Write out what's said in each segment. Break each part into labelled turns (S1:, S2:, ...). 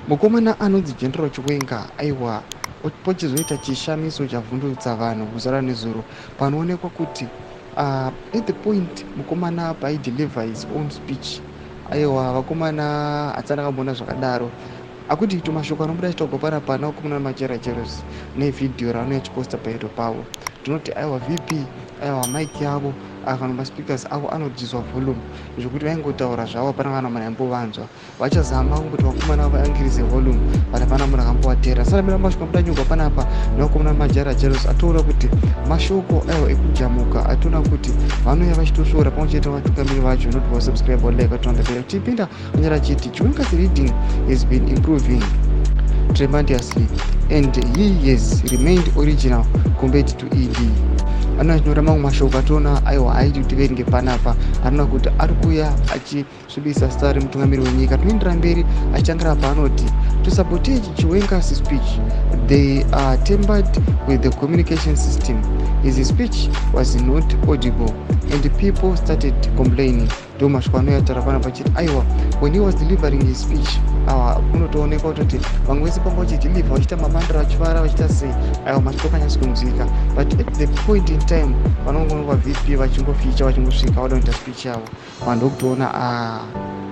S1: Mukomana anonzi General Chiwenga, aiwa, pochizoita chishamiso chavhundutsa vanhu kuzara nezuro, panoonekwa kuti at the point mukomana paaideliver his own speech, aiwa, vakomana, hatisana kamboona zvakadaro. Akuti ito mashoko anobuda achitaurwa panapa navakomana Majera Jeros nevhidhiyo raanouya achiposta paito pavo, tinoti aiwa, VP, aiwa, mic yavo kana maspeakers avo anodziswa volume zvekuti vaingotaura zvavo, hapana kana munhu aimbovanzwa. Vachazama kungoti vakomana vaincrease volume, but hapana munhu akambovatera. Saka mashoko anobuda nyogwa panapa nevakomana Majara Jeros, atoona kuti mashoko, aiwa, ekujamuka, atoona kuti vanouya vachitosvora pamwe chete nevatungamiri vacho. Not vasubscribe, like, atonda tipinda anyora achiti, "Chiwenga's reading has been improving tremendously and he has remained original compared to ED." Anoachinyora mamwe mashoko atoona, aiwa, aiti kuti verenge panapa, anoona kuti ari kuuya achisvibisa zita remutungamiri wenyika. Tinoendera mberi achitangira paanoti, "To sabotage Chiwenga's speech, they are tampered with the communication system. His speech was not audible and people started complaining." Ndo mashoko anoyataura panapa achiti, aiwa, when he was delivering his speech, awa, kunotoonekwa kutoti vamwe vese panga vachideliver, vachiita mabandiro, vachifara, vachiita sei, aiwa, mashoko akanyatsi kunzwika. But at the point in time vanongonova VP vachingoficha, vachingosvika vada kuita speech yavo, vanhu vokutoona a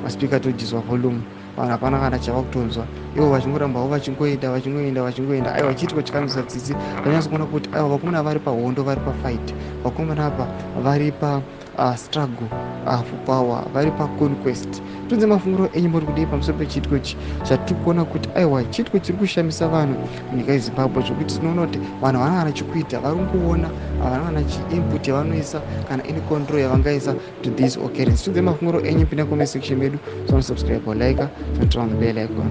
S1: maspeaker todziswa volume, vanhu hapana kana chava kutonzwa, ivo vachingorambavo vachingoenda, vachingoenda, vachingoenda. Aiwa, chiitiko chikanzwisa tsitsi. Tanyatsa kuona kuti, aiwa, vakomana vari pahondo, vari pafight. Vakomana apa vari pastruggle for power, vari paconquest. Tunze mafungiro enyu, muri kudii pamusoro pechiitiko ichi chatiri kuona kuti, aiwa, chiitiko chiri kushamisa vanhu munyika yeZimbabwe, zvokuti tinoona kuti vanhu havana kana chekuita, vari kungoona, havana kana chiinput yavanoisa kana any control yavangaisa to this occurrence? Tunze mafungiro enyu, pinda comment section medu, sonosubscribe, like, turn on the bell icon.